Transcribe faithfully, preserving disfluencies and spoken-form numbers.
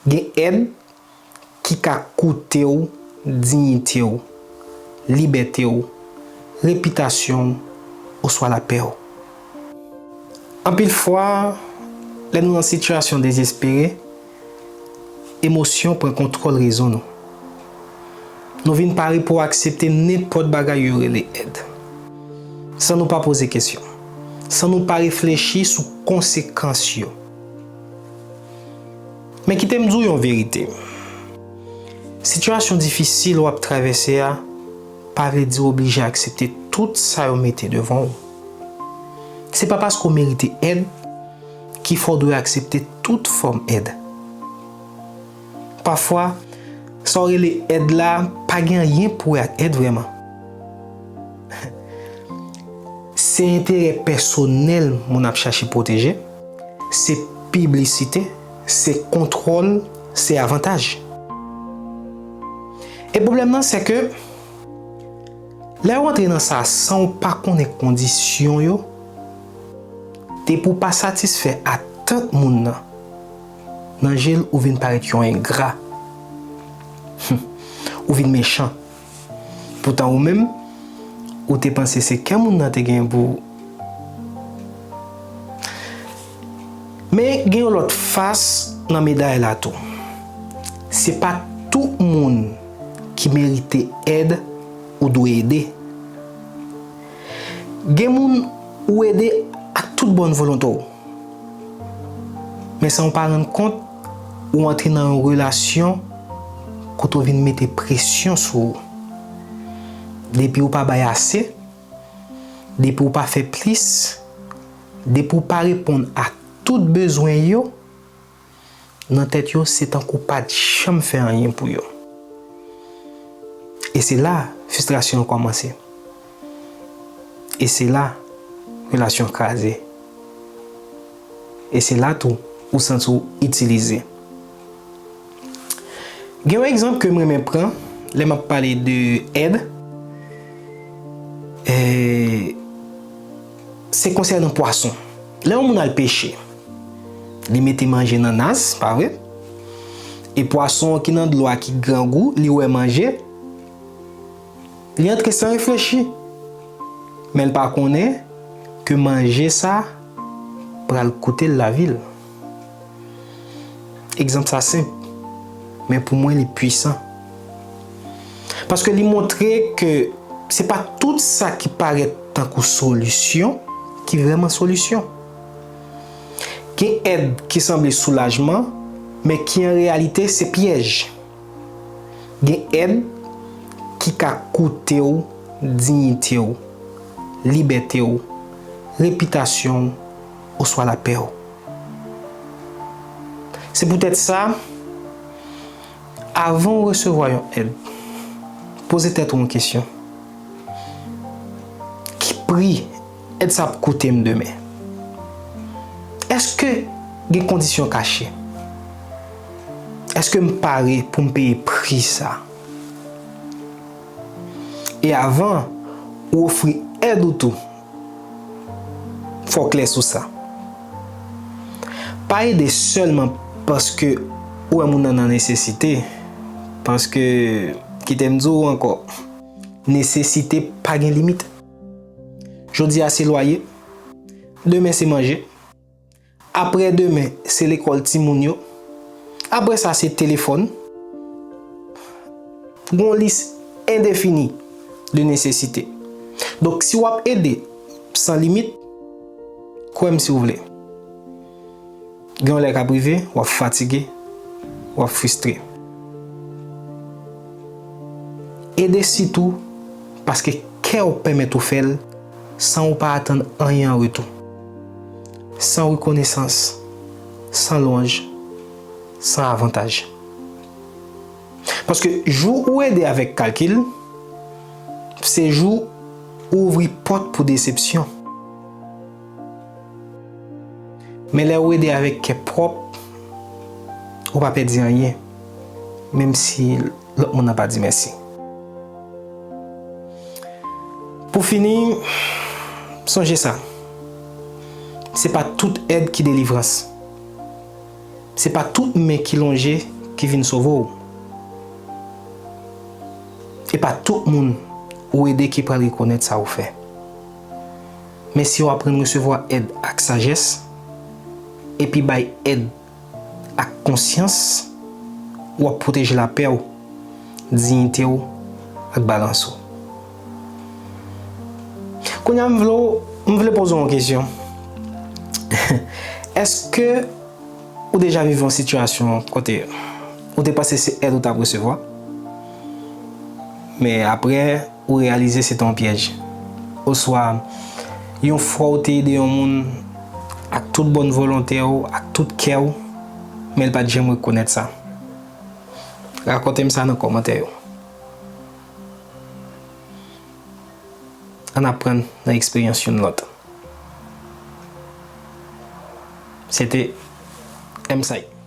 Gen èd ki ka koute w diyite w, libète w, repitasyon w, oswa lapè w. Anpil fwa, lè nou nan sitiyasyon dezespere, emosyon pran kontwòl rezon nou. Nou vin pare pou aksepte nenpòt bagay yo rele èd, san nou pa poze kesyon, san nou pa reflechi sou konsekans yo. Men kite m di w yon verite. Sitiyasyon difisil w ap travèse a pa vle di w oblije aksepte tout sa yo mete devan w. Se pa paske w merite èd ki fè w dwe aksepte tout fòm èd. Pafwa, sa w rele èd la pa gen anyen pou wè ak èd vrèman. Se enterè pèsonèl moun ap chache pwoteje, se piblisite, se kontwòl, se avantaj. E pwoblèm nan, se ke lè w antre nan sa san w pa konnen kondisyon yo, depi w pa satisfè atant moun nan, nan je l ou vin parèt yon engra. Ou vin mechan. Poutan ou menm, ou te panse se kè moun nan te gen pou ou. Men gen yon lòt fas nan meday la tou. Se pa tout moun ki merite èd ou dwe ede. Gen moun ou ede ak tout bòn volonte w. Men san w pa rann kont, ou antre nan yon relasyon kote w vin mete presyon sou ou. Depi w pa bay ase, depi w pa fè plis, depi w pa reponn a tout bezwen yo, nan tèt yo, se tankou w pa t janm fè anyen pou yo. E se la fristrasyon an kòmanse. E se la relasyon kraze. E se la tou ou santi w itilize. Gen yon egzanp ke m renmen pran lè m ap pale de èd. E, se konsènan pwason. Lè yon moun al peche, li mete manje nan nas, pa vre? E pwason ki nan dlo a ki grangou, li wè manje, li antre san reflechi. Men l pa konnen ke manje sa pral koute l lavi l. Egzanp sa senp, men pou mwen li pwisan. Paske li montre ke se pa tout sa ki parèt tankou solisyon ki vrèman solisyon. Gen èd ki sanble soulajman, men ki an reyalite se pyèj. Gen èd ki ka koute w diyite w, libète w, repitasyon w, oswa lapè w. Se poutèt sa, avan w resevwa yon èd, poze tèt ou yon kesyon. Ki pri èd sa ap koute m demen? Èske gen kondisyon kache? Èske m pare pou m peye pri sa? E avan ou ofri èd ou tou, fò w klè sou sa. Pa ede sèlman paske ou wè moun nan nan nesesite, paske, kite m di w ankò, nesesite pa gen limit. Jodi a se lwaye, demen se manje, aprè demen se lekòl timoun yo, aprè sa se telefòn. Gon lis endefini de nesesite. Donk si w ap ede san limit, kwè m si w vle. Gen yon lè k ap rive, w ap fatige, w ap fristre. Ede sitou paske kè w pèmèt ou fè l san ou pa atann anyen an retou. San rekonesans, san lwanj, san avantaj. Paske jou ou ede avèk kalkil, se jou ou ouvri pòt pou desepsyon. Men lè ou ede avèk kè pwòp, ou pa pèdi anyen, menm si lòt moun nan pa di mèsi. Pou fini, sonje sa, se pa tout èd ki delivrans. Se pa tout men ki lonje ki vin sove w. E pa tout moun ou ede ki pral rekonèt sa ou fè. Men si w aprann resevwa èd ak sajès, epi bay èd ak konsyans, w ap pwoteje lapè w, diyite w ak balans ou. Kounye a, m vle, m vle poze w yon kesyon. Èske ou deja viv yon sitiyasyon kote ou te panse se èd ou t ap resevwa, men apre ou reyalize se te yon pyèj? Oswa, yon fwa ou te ede yon moun ak tout bòn volonte w, ak tout kè w, men l pa t janm rekonèt sa? Rakonte m sa nan kòmantè yo. Ann aprann nan eksperyans youn lòt. Se te M. Say.